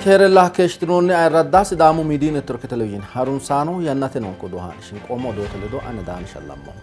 Keerella keeshshitinoonni ayirradda Sidaamu Miidiyu Networke Televizhiine harunsaano yannate noonke odoo haa'ne shinqoommo odoote ledo ane Daani Shallammoho.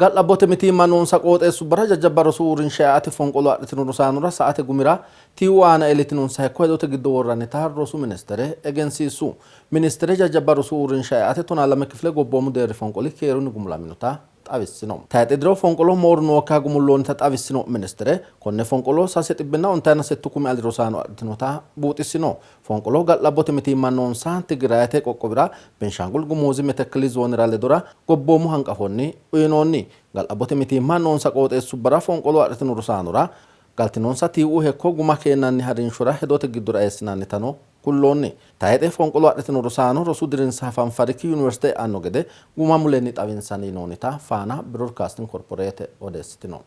Ga'labbote mitiimma noonsa qooxeessubbara jajjabba rosu uurrinsha eate fonqolo adhitino rosaanora sa'ate gumira tiiu aana iillitinonsa hekko hedote giddo worrannita rosu ministere egensiissu. Ministere jajjabba rosu uurrinsha eate 12 kifile gobboomu deerri fonqoli keerunni gumulaminota xawissino. Tayxe diro fonqolo mooru nookkiha gumulloonnita xawissino ministere, konne fonqolo sase xibbinna ontayina settu kumi ali rosaano adhitinota buuxissino. Fonqolo ga'labbote mitiimma noonsa Tigirayete qoqqowira, Benshangul Gumuuzi Metekkeli zoonera ledora gobboomu hanqafonni uyinoonni. Ga'labbote mitiimma noonsa qooxeessubbara fonqolo adhitino rosaanora galtinonsa tiiu hekko guma keennanni harinshora hedote giddora eessinannitano kulloonni. Tayixe fonqolo adhitino rosaano rosu dirinsa hafanfarikki yuniversite e'anno gede guma mulenni xawinsanni yinoonnita Faana Birodkasting Korporeete odeessitino.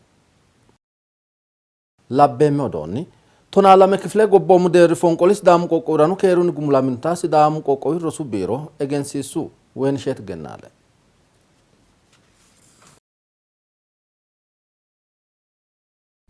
Labbeemme odoonni 12 kifile gobboomu deerri fonqoli Sidaamu qoqqowirano keerunni gumulaminota Sidaamu qoqqowi rosu biiro egensiissu. Woyinisheet Gennaale.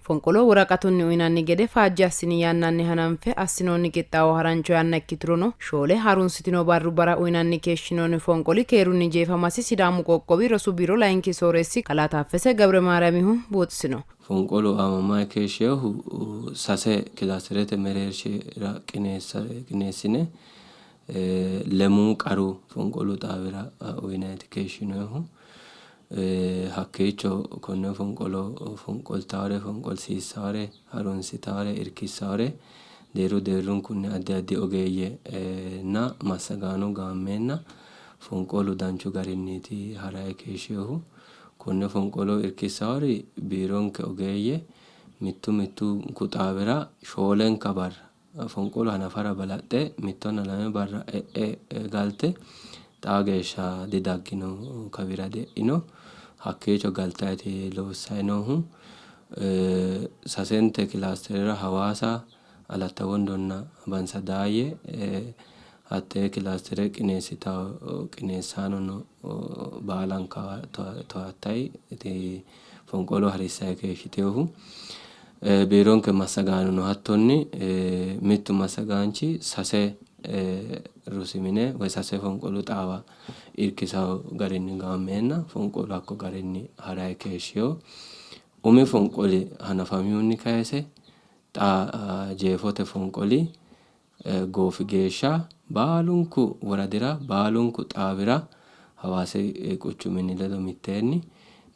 Fonqolo woraqatunni uynanni gede faajje assini yannanni hananfe assinoonni qixxaawo harancho yanna ikkiturono shoole harunsitino barrubbara uynanni keeshshinoonni fonqoli keerunni jeefamasi Sidaamu qoqqowi rosu biiro layinki sooreessi kalaa Taaffese Gabremaariyamihu buuxisino. Fonqolu aamamayi keeshshinohu sase kilaasterete mereershira qineessine lemuu qaru fonqolu xaawira uynanniiti keeshshinoyihu. Hakkiicho konne fonqolo fonqoltawore, fonqolsiissawore, harunsitawore, irkissawore deerru deerrunkunni addi addi ogeeyye nna massagaano gaammeenna fonqolu danchu garinniiti harayi keeshshinohu. Konne fonqolo irkissawori biironke ogeeyye mittu mittunku xaawira shoolenka barra Fonqolu hanafara balaxxe mittonna lame barra e'e galte xaa geeshsha didaggino, kawira die'ino. Hakkiicho galtayti loossay noohu. Sasente kilaasterera Hawaasa, Alatta Wondonna Bansa Daayye hattee kilaastere qineessitawo qineessaanono baalankawa towaattay fonqolo harissay keeshshitinohu. Biironke massagaanono hattonni mittu massagaanchi sase rosi mine woy sase fonqolu xaawa irkisawo garinni gaammeenna fonqolu hakko garinni harayi keeshshino. Umi fonqoli hanafamihunni kayise xa jeefote fonqoli goofi geeshsha baalunku woradira baalunku xaawira Hawaasi quchuminni ledo mitteenni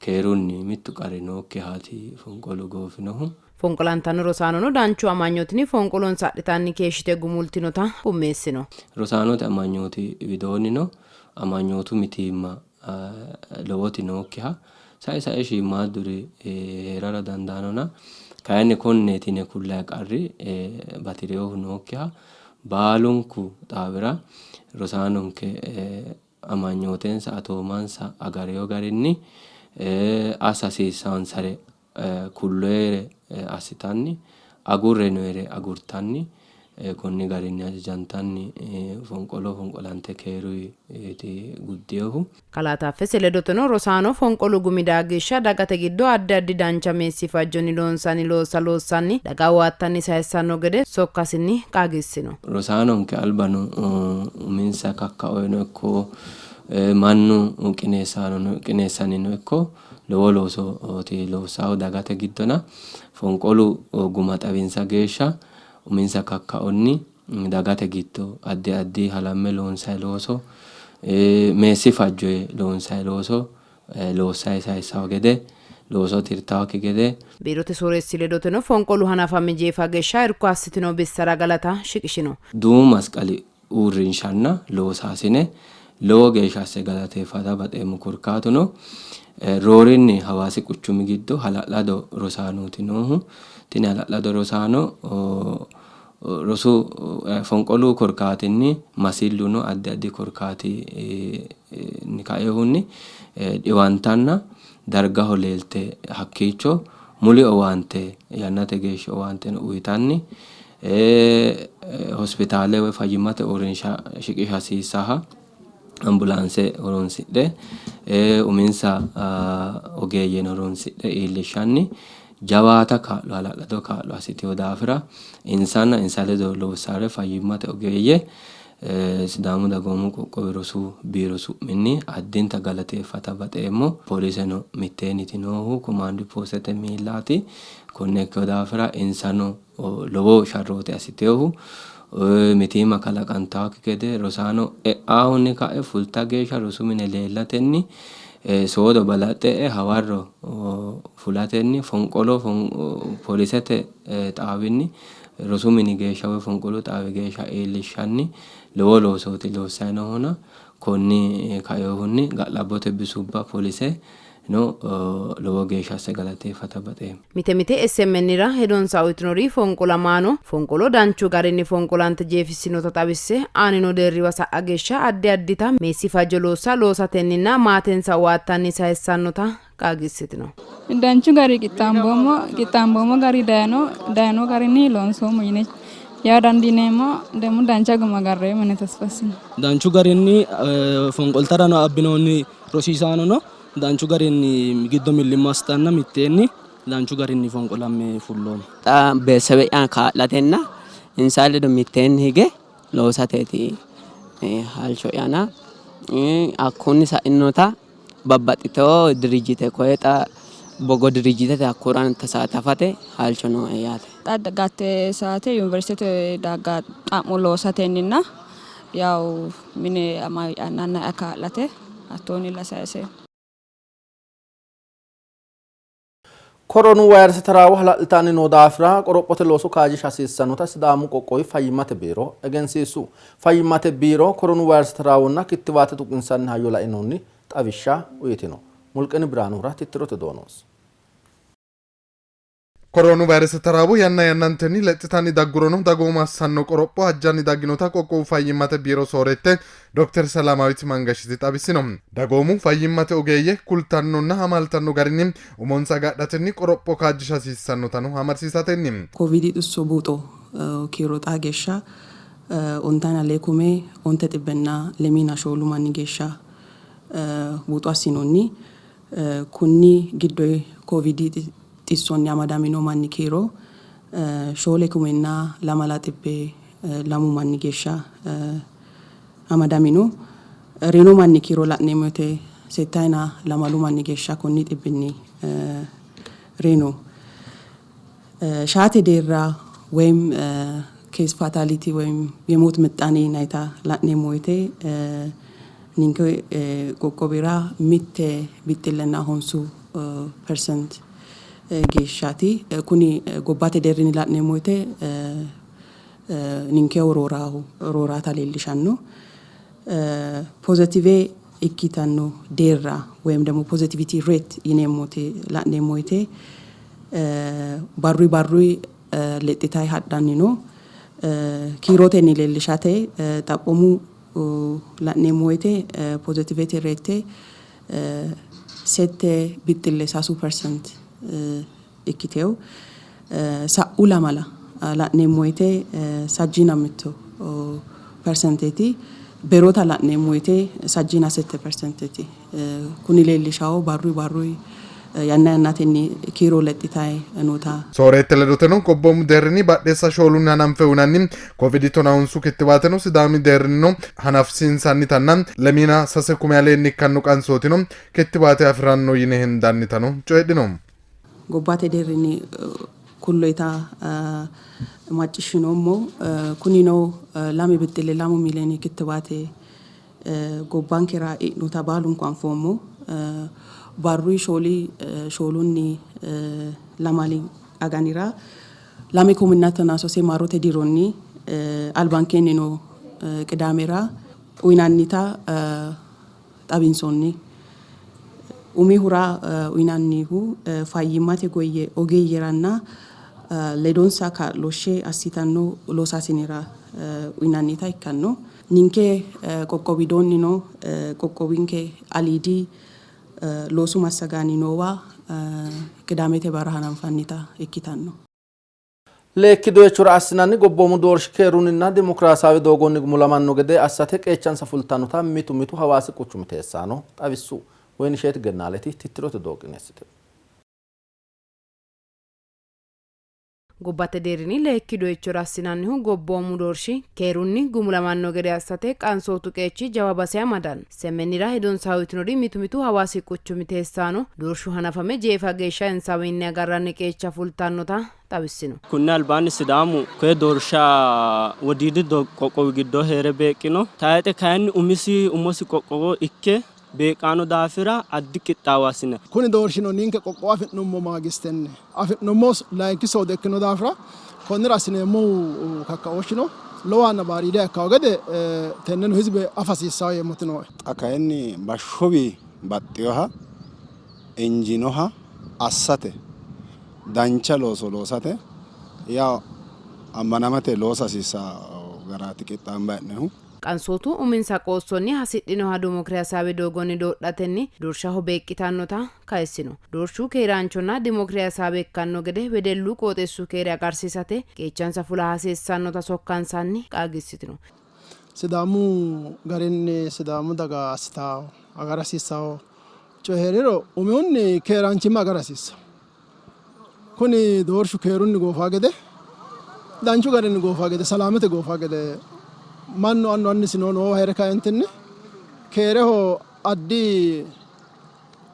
keerunni mittu qarri nookkihaati fonqolu goofinohu. Fonqolantanno rosaanono danchu amanyootini fonqolonsa adhitanni keeshshite gumultinota qummeessino. Rosaanote amanyooti widoonnino amanyootu mitiimma lowoti nookkiha sae sae shiimmaadduri hee'rara dandaannona kayinni konneeti yine kullanni qarri bati'rinohu nookkiha baalunku xaawira rosaanonke amanyootensa atoomansa agarino garinni assa hasiissaansare kulloyere assitanni agurre yinoyere agurtanni konni garinni hajajantanni fonqolo fonqolante keeruyiti guddinohu. Kalaa Taaffese ledoteno rosaano fonqolu gumi daa geeshsha dagate giddo addi addi dancha meessi fajjonni loonsanni loossa loossanni daga owaattanni sayissanno gede sokkasinni qaagiissino. Rosaanonke albano uminsa kakkaoyeno ikko mannu qineessaanono qineessannino ikko lowo loosooti loossaahu dagate giddona fonqolu guma xawinsa geeshsha uminsa kakkaonni dagate giddo addi addi halamme loonsayi looso meessi fajjoyi loonsayi looso loossayi sayissawo gede looso tirtawokki gede. Biirote sooreessi ledoteno fonqolu hanafami jeefa geeshsha irko assitino bissara galata shiqishino. Duumu Masqali uurrinshanna loosaasine lowo geeshsha asse galateeffata baxeemmo. Korkaatuno roorinni Hawaasi quchumi giddo hala'lado rosaanooti noohu. Tini hala'lado rosaano rosu fonqolu korkaatinni masilluno addi addi korkaatinni kainohunni dhiwantanna dargaho leelte hakkiicho muli owaante yannate geeshshi owaanteno uyitanni hospitaale woy fayyimmate uurrinsha shiqisha hasiissaha ambulaanse horonsidhe uminsa ogeeyyeno horonsidhe iillishshanni jawaata kaa'lo hala'lado kaa'lo assitino daafira insanna insa ledo loossare fayyimmate ogeeyye Sidaamu Dagoomu Qoqqowi Rosu Biiro su'minni addinta galateeffata baxeemmo. Pooliseno mitteenniti noohu komaandi poostete miillaati. Konne ikkino daafira insano lowo sharrooti assitinohu. Mitiimma kalaqantannokki gede rosaano e'ahunni ka'e fulta geeshsha rosu mine leellatenni soodo balaxxe e'e hawarro fulatenni fonqolo poolisete xaawinni rosu mini geeshsha woy fonqolu xaawi geeshsha iillishshanni lowo loosooti loossanni noohuna konni kainohunni ga'labbote bisubba polise no lowo geeshsha asse galateeffata baxeemmo. Mite mite SMN ra hedonsa uytinori fonqolamaano, fonqolo danchu garinni fonqolante jeefissinota xawisse, aanino deerriwa sa''a geeshsha addi addita meessi fajjo loossa loosatenninna maatensa owaattanni sayissannota qaagiissitino. Danchu gari qixxaamboommo, qixxaamboommo gari dayino, dayino garinni loonsoommo yine yaa dandiineemmo. ደግሞ dancha guma agarreemmo yine tasfa assineemmo. Danchu garinni fonqoltarano abbinoonni rosiisaanono danchu garinni giddo millimmo assitanna mitteenni danchu garinni fonqolamme fulloommo. Xa beetesebe'ya kaa'latenna insa ledo mitteenni hige loosateeti halcho'yana hakkunni sa'inota babbaxxitino dirijjite koye xa Bogo dirijjitete hakkura tasaatafate halcho nooe yaate. Xa gatte saate yuniversitete dagga xa'mo loosatenninna yaw mine ama'yanna anna'ya kaa'late hattoonnilla sayiseemmo. Koronu vayrese taraawo hala'litanni noo daafira qorophote looso kaajjisha hasiissannota Sidaamu qoqqowi fayyimmate biiro egensiissu. Fayyimmate biiro koronu vayrese taraawonna kittiwaate tuqinsanni hayyo lainohunni xawishsha uyitino. Mulqeni Biraanuhura tittirote doonosi. Koroonu vayrese taraawo yanna yannantenni lexxitanni daggurono dagoomu assanno qoropho ajjanni dagginota qoqqowu fayyimmate biiro sooreette Dokter Selaamaawit Mangashiti xawissino. Dagoomu fayyimmate ogeeyye kultannonna amaaltanno garinni umonsa agadhatenni qoropho kaajjisha hasiissannotano amadisiisatenni. Kooviidi xisso buuxo kiiro xaa geeshsha ontayina lee kume onte xibbenna lemiina shoolu manni geeshsha buuxo assinoonni. Kunni giddoyi kooviidi xissonni amadamino manni kiiro shoole kumenna lamala xibbe lamu manni geeshsha amadamino. Reyino manni kiiro la'neemmo woyte settayina lamalu manni geeshsha konni dhibbinni reyino. Shaate deerra woyim case fatality woyim የሞት ምጣኔ yinayita la'neemmo woyte ninke qoqqowira mitte bixxillenna honsu percent geeshshaati. Kuni gobbate deerrinni la'neemmo woyte ninkeho rooraho rooraata leellishanno. Pozetive ikkitanno deerra woyim ደግሞ positivity rate yineemmoti la'neemmo woyte barruy barruy lexxitayi hadhanni no. Kiirotenni leellishate xaphoomu la'neemmo woyte positivete rate sette bixxille sasu percent ikkiteyo. Sa'u lamala la'neemmo woyte sajjiina mitto persenteeti. Berota la'neemmo woyte sajjiina sette persenteeti. Kuni leellishawo barruy barruy yanna yannatenni kiiro lexxitayi noota. Sooreette ledoteno gobboomu deerrinni badheessa shoolunni hananfe uynanni Kovidi tonahonsu kittiwaateno Sidaami deerrinnino hanafisiinsannitanna lemiina sase kume aleenni ikkanno qansootino kittiwaate afi'ranno yine hendannitano coyidhino. Gobbate deerrinni kulloyita macciishshinoommo. Kunino lame bixxille lamu miiliyoone kittiwaate gobbankera e'inota baalunku anfoommo. Barruy shooli shoolunni lamali aganira lame kuminna tonaa sase maarote dironni albankeenni noo Qidaamera uynannita xawinsoonni. Umihura uynannihu fayyimmate ogeeyyeranna ledonsa kaa'looshshe assitanno loosaasinera uynannita ikkanno. Ninke qoqqowidoonnino qoqqowinke aliidi loosu massagaani noowa Qidaamete barra hananfannita ikkitanno. Leekki doyichora assinanni gobboomu doorshi keerunninna dimokiraasaawe doogonni gumulamanno gede assate qeechansa fultannota mitu mitu Hawaasi quchumi teessaano xawissu. Woyinisheet Gennaaleti tittirote dooqineessitino. Gobbate deerrinni leyikki doyichora assinannihu gobboomu doorshi keerunni gumulamanno gede assate qansootu qeechi jawa base amadanno. SMNra hedonsa uytinori mitu mitu Hawaasi quchumi teessaano doorshu hanafame jeefa geeshsha insawiinni agarranni qeecha fultannota xawissino. Kunni albaanni Sidaamu koye doorsha wodiidi qoqqowi giddo hee're beeqqino. Tayixe kayinni umisi umosi qoqqowo ikke beeqqano daafira addi qixxaawo assine. Kuni doorshino ninke qoqqowo afi'nummo maagistenni afi'nummo layinki soodo ikkino daafira konnira assineemmohu kakkaooshshino lowohanna baariidiha ikkanno gede tenneno hizbe afa hasiissanno yeemmoti nooe. Xa kayinni bashshowii baxxinoha injiinoha assate dancha looso loosate yawo ammanamate loosa hasiissanno garaati qixxaambanni hee'noonnihu. Qansootu uminsa qoossonni hasidhinoha dimokiraasaawe doogonni doodhatenni doorshaho beeqqitannota kayissino. Doorshu keeraanchonna dimokiraasaawe ikkanno gede wedellu qooxeessu keere agarsiisate qeechansa fula hasiissannota sokkansanni qaagiissitino. Sidaamu garinni Sidaamu daga assitawo agara hasiissawo coyi hee'riro umihunni keeraanchimma agara hasiissawo. Kuni doorshu keerunni goofa gede, danchu garinni goofa gede, salaamete goofa gede mannu annu annisi noo noowa hee're kaentinni keereho addi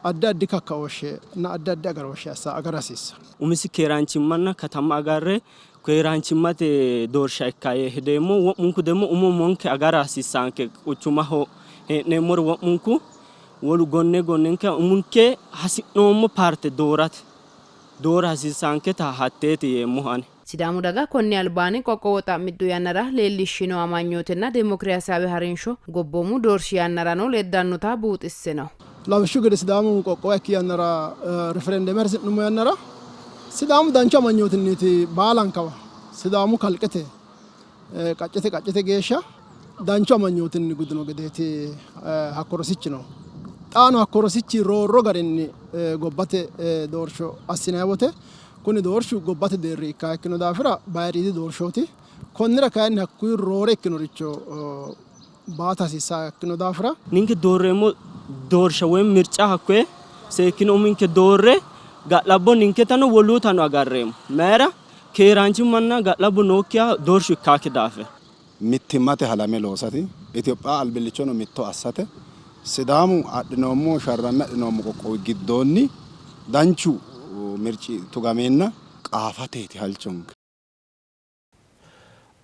addi addi kakkaooshshe na addi addi agarooshshe assa agara hasiissa. Umisi keeraanchimmanna katama agarre keeraanchimmate doorsha ikka yee hedeemmo. Wo'munku demmo umo umonke agara hasiissaanke quchumaho hee'neemmori wo'munku Wolu gonne gonnenke uminke hasi'noommo paarte doorate doora hasiissaanketa hatteeti yeemmohu ani. Sidaamu daga konni albaanni qoqqowo xa'midhu yannara leellishshino amanyootenna demokiraasaawe harinsho gobboomu doorshi yannarano leddannota buuxissino. Lawishshu gede Sidaamu qoqqowa ikki yannara riferendeme harisi'nummo yannara Sidaamu danchu amanyootinniiti baalankawa Sidaamu kalqete qaccete qaccete geeshsha danchu amanyootinni gudino gedeeti hakko rosichi no. Xaano hakko rosichi roorro garinni gobbate doorsho assinanni wote kuni doorshu gobbate deerri ikka ikkino daafira bayiriidi doorshooti. Konnira kayinni hakkuyi roore ikkinoricho baata hasiissannoha ikkino daafira. Ninke doorreemmo doorsha woy mirca hakkoye seekkine uminke doorre ga'labbo ninketano woluutano agarreemmo. Mayira? Keeraanchimmanna ga'labbo nookkiha doorshu ikkaakki daafira. Mittimmate halame loosate, Itophiya albillichono mitto assate Sidaamu adhinoommo sharramme adhinoommo qoqqowi giddoonni danchu mirci tugameenna qaafateeti halchonke.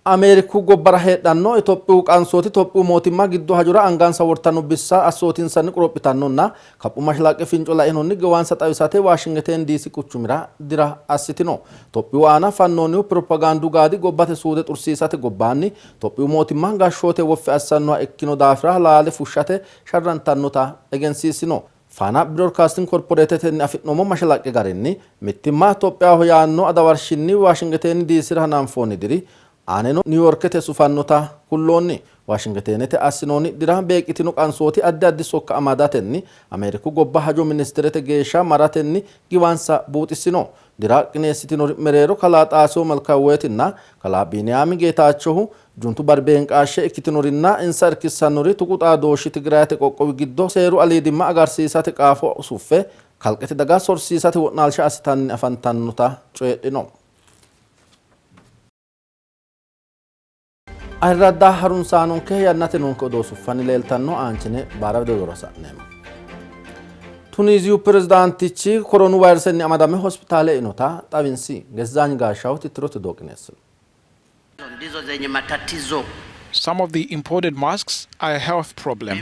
Ameeriku gobbara heedhanno Itophiyu qansooti Itophiyu mootimma giddo hajora angansa wortanno bissa assootinsanni qorophitannonna kaphu mashalaqqe finco lainohunni giwansa xawisate Waashingiten Diisi quchumira dira assitino. Itophiyu aana fannoonnihu piropagaandu gaadi gobbate suude xursiisate gobbaanni Itophiyu mootimma gashshoote woffi assannoha ikkino daafira halaale fushshate sharrantannota egensiissino. Faana Birodkasting Korporeetetenni afi'noommo mashalaqqe garinni, Mittimma Itophiyaho yaanno adawarshinni Waashingeteeni Diisira hananfoonni diri aaneno Niwuyorkete sufannota kulloonni. Waashingetenete assinoonni dira beeqqitino qansooti addi addi sokka amadatenni Ameeriku gobba hajo ministerete geeshsha maratenni giwansa buuxissino. Dira qineessitinori mereero kalaa Xaasew Melkawetinna kalaa Biniyaami Geetaachohu Juntu barbeenqaashshe ikkitinorinna insa irkissannori tuqu xaadooshshi Tigrayete qoqqowi giddo seeru aliidimma agarsiisate qaafo suffe kalqete daga sorsiisate wo'naalsha assitanni afantannota coyidhino. Ayirradda harunsaanonke yannate noonke odoo suffanni leeltanno aanchine baara wido sa'neemmo. Tuniiziyu pirezidaantichi koronu vayiresenni amadame hospitaale einota xawinsi. Gezzaany Gaashshaw tittirote odoo qineessino. Ndizo zenye matatizo. Some of the imported masks are a health problem.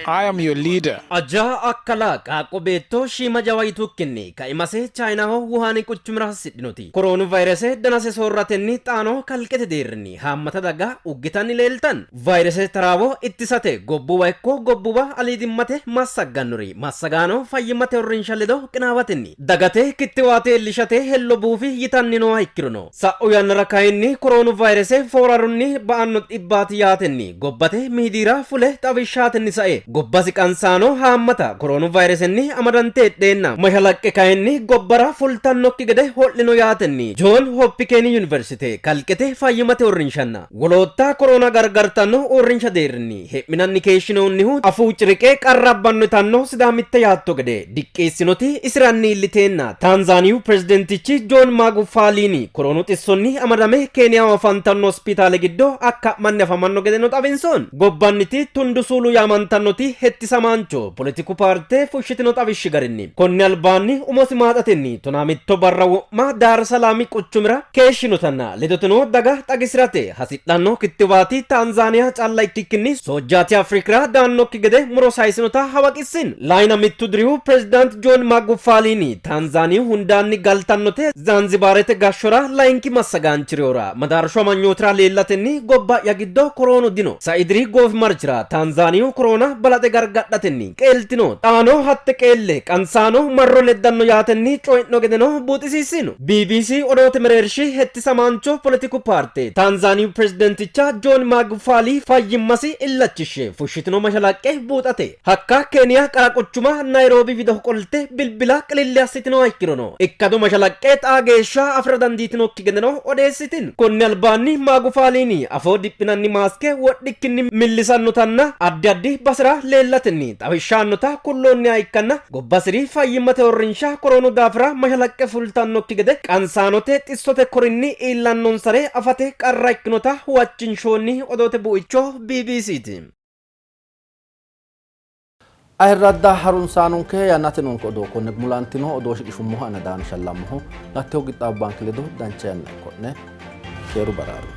I am your leader. Aja akkala qaaqqo beetto shiima jawa yitukkinni kaimase Chayinaho Wuhaani quchumira hasidhinoti koroonu vayrese danase soorratenni xaano kalqete deerrinni haammata daga uggitanni leeltanno. Vayrese taraawo ittisate gobbuwa ikko gobbuwa aliidimmate massaggannori massagaano fayyimmate uurrinsha ledo qinaawatenni dagate kittiwaate iillishate hello buufi yitanni nooha ikkirono sa'u yannara kayinni koroonu vayrese foorarunni ba'anno dhibbaati yaatenni gobbate miidiira fule xawishshaatenni sae gobbasi qansaano haammata koroonu vayiresenni amadante heedheenna mashalaqqe kayinni gobbara fultannokki gede ho'lino yaatenni Joon Hoppikeeni Yuniversite kalqete fayyimate uurrinshanna wolootta koroona gargartanno uurrinsha deerrinni he'minanni keeshshinoonnihu afuu ciriqe qarra abbanno yitanno Sidaamitte yaatto gede diqqeessinoti isiranni iilliteenna Taanzaaniyu pirezidaantichi Joon Maagufaaliini koroonu xissonni amadame Keeniyaho afantanno hospitaale giddo akka'manni afamanno gedeno xawinsoonni. Gobbanniti Tundu Suulu yaamantannoti hettisamaancho poletiku paarte fushshitino xawishshi garinni konni albaanni umosi maaxatenni 11 barra wo'ma Daarsalaami quchumira keeshshinotanna ledoteno daga xagisi'rate hasidhanno kittiwaati Taanzaaniya calla ikkikkinni Soojjaati Afrikira daannokki gede muro sayisinota hawaqissino. Layina mittu dirihu pirezidaant Joon Magufaaliini Taanzaaniyu hundaanni galtannote Zaanzibaarete gashshora layinki massagaanchi reyora madaarshu amanyootira leellatenni gobba'ya giddo koroonu dino. Sai diri goofimarchira Taanzaaniyu koroona balaxe gargadhatenni qeeltino. Xaano hatte qeelle qansaano marro leddanno yaatenni coyi'no gedeno buuxisiissino. BBC odoote mereershi hettisamaancho poletiku paarte Taanzaaniyu pirezidaanticha Joon Maagufaali fayyimmasi illachishshe fushshitino mashalaqqe buuxate hakka Keeniya qara quchuma Nayroobi wido qolte bilbila qililli assitinoha ikkirono ikkado mashalaqqe xaa geeshsha afi'ra dandiitinokki gedeno odeessitino. Konni albaanni Maagufaaliini afoo diphinanni maaske wodhikkinni millisannotanna addi addi basera leellatenni xawishshaannota kulloonniha ikkanna Gobbasiri fayyimmate uurrinsha koroonu daafira mashalaqqe fultannokki gede qansaanote xissote korinni iillannonsare afate qarra ikkinota huwachinshoonni odoote buicho BBCti. Ayirradda harunsaanonke yannate noonke odoo konne gumulantino odoo shiqishummohu ane Daani Shallammoho gatteho qixxaabbanke ledo dancha yanna ikko'ne keeru baraaro.